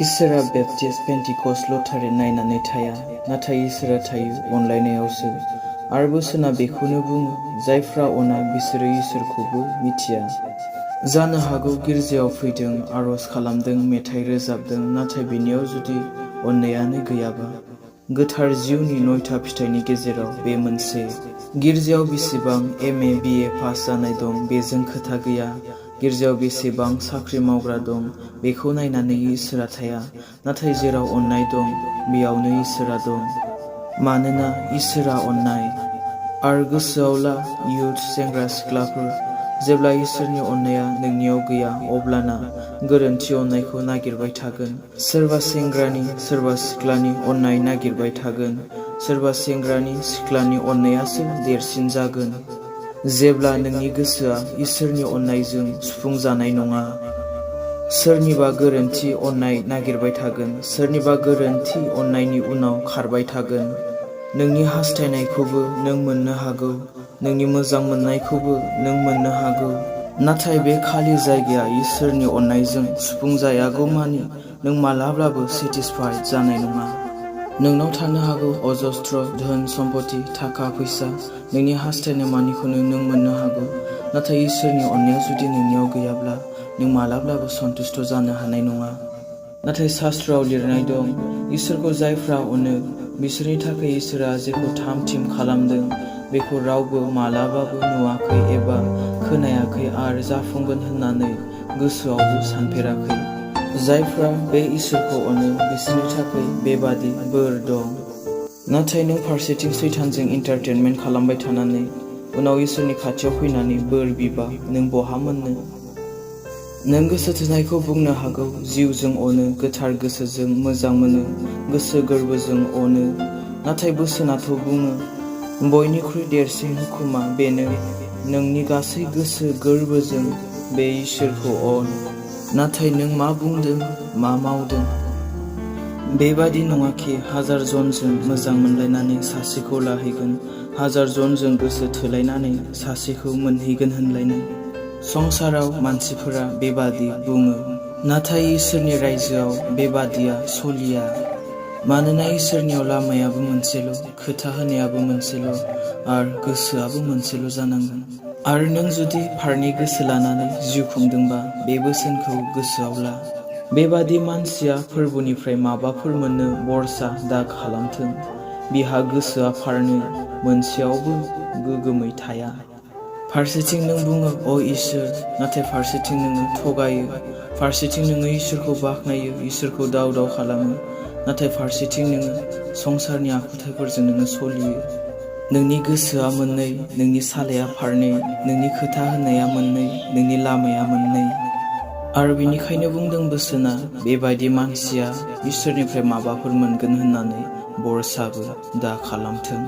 इसोरा बेप्टिस्ट पेन्टिकस्टल' थारै नायनानै थाया, नाथाय इसोरा थायो अनलायनायावसो। आरो बोसोना बेखौनो बुङो, जायफ्रा अना बिसोरो इसोरखौबो मिथिया। जानो हागौ गिर्जायाव फैदों, आरज खालामदों, मेथाइ रोजाबदों, नाथाय बिनियाव जुदि अननायानो गैयाबा, गोथार जिउनि 9था फिथाइनि गेजेराव बे मोनसे। गिर्जायाव बेसेबां MA BA पास जानाय दं बेजों खोथा गैया। गिर्जायाव बेसेबां साख्रि मावग्रा दं बेखौ नायनानै इसोरा थाया, नाथाय जेराव अननाय दं बेयावनो इसोरा दं। मानोना इसोरा अननाय। आरो गोसोआव ला इयुथ सेंग्रा सिख्लाफोर, जेब्ला इसोरनि अननाया नोंनियाव गैया अब्लाना गोरोन्थि अननायखौ नागिरबाय थागोन। सोरबा सेंग्रानि सोरबा सिख्लानि अननाय नागिरबाय थागोन। सोरबा सेंग्रानि सिख्लानि अननायासो देरसिन जागोन। जेब्ला नोंनि गोसोआ इसोरनि अननायजों सुफुंजानाय नङा। सोरनिबा गोरोन्थि अननाय नागिरबाय थागोन, सोरनिबा गोरोन्थि अननायनि उनाव खारबाय थागोन। नोंनि हास्थायनायखौबो नों मोननो हागौ, नोंनि मोजां मोननायखौबो नों मोननो हागौ, नाथाय बे खालि जायगाया इसोरनि अननायजों सुफुंजायागौमानि नों मालाब्लाबो सेटिसफाइड जानाय नङा। नोंनाव थानो हागौ अजस्त्र धोन सम्पति, थाखा फैसा, नोंनि हास्थायनाय मानिखौनो नों मोननो हागौ, नाथाय इसोरनि अननाया जुदि नोंनियाव गैयाब्ला नों मालाब्लाबो सन्तुष्ट जानो हानाय नङा। नाथाय शास्त्रआव लिरनाय दं, इसोरखौ जायफ्रा अनो बिसोरनि थाखाय इसोरा जेखौ थाम थिम खालामदों बेखौ रावबो मालाबाबो नुवाखै एबा खोनायाखै आरो जाफुंगोन होननानै गोसोआवबो सानफेराखै। जायफ्रा बे इसोरखौ अनो बिसोरनि थाखाय बेबादि बोर दं। नाथाय नों फारसेथिं सैतानजों एन्टारटेनमेन्ट खालामबाय थानानै उनाव इसोरनि खाथियाव फैनानै बोर बिबा नों बहा मोननो? नों गोसो थोनायखौ बुंनो हागौ, जिउजों अनो, गोथार गोसोजों मोजां मोनो, गोसो गोरबोजों अनो, नाथाय बोसोनाथ' बुङो, बयनिख्रुइ देरसिन हुकुमा बेनो, नोंनि गासै गोसो गोरबोजों बे इसोरखौ अन। नाथाय नों मा बुंदों, मा मावदों? बेबादि नङाखि हाजार जनजों मोजां मोनलायनानै सासेखौ लाहैगोन, हाजार जनजों गोसो थोलायनानै सासेखौ मोनहैगोन होनलायनो। संसाराव मानसिफोरा बेबादि बुङो, नाथाय इसोरनि रायजोआव बेबादिया सलिया। मानोना इसोरनियाव लामायाबो मोनसेल', खोथा होनायाबो मोनसेल', आरो गोसोआबो मोनसेल' जानांगोन। आरो नों जुदि फारनै गोसो लानानै जिउ खुंदोंबा बे बोसोनखौ गोसोआव ला। बेबादि मानसिया फोरबोनिफ्राय माबाफोर मोननो बरसा दा खालामथों। बिहा गोसोआ फारनै, मोनसेयावबो गोगोमै थाया। फारसेथिं नों बुङो अ इसोर, नाथाय फारसेथिं नोङो थगायो। फारसेथिं नोङो इसोरखौ बाख्नायो, इसोरखौ दाव दाव खालामो, नाथाय फारसेथिं नोङो संसारनि आखुथाइफोरजों नोङो सलियो। नोंनि गोसोआ मोननै, नोंनि सालाया फारनै, नोंनि खोथा होनाया मोननै, नोंनि लामाया मोननै। आरो बेनिखायनो बुंदों बोसोना, बेबायदि मानसिया इसोरनिफ्राय माबाफोर मोनगोन होननानै बरसाबो दा खालामथों।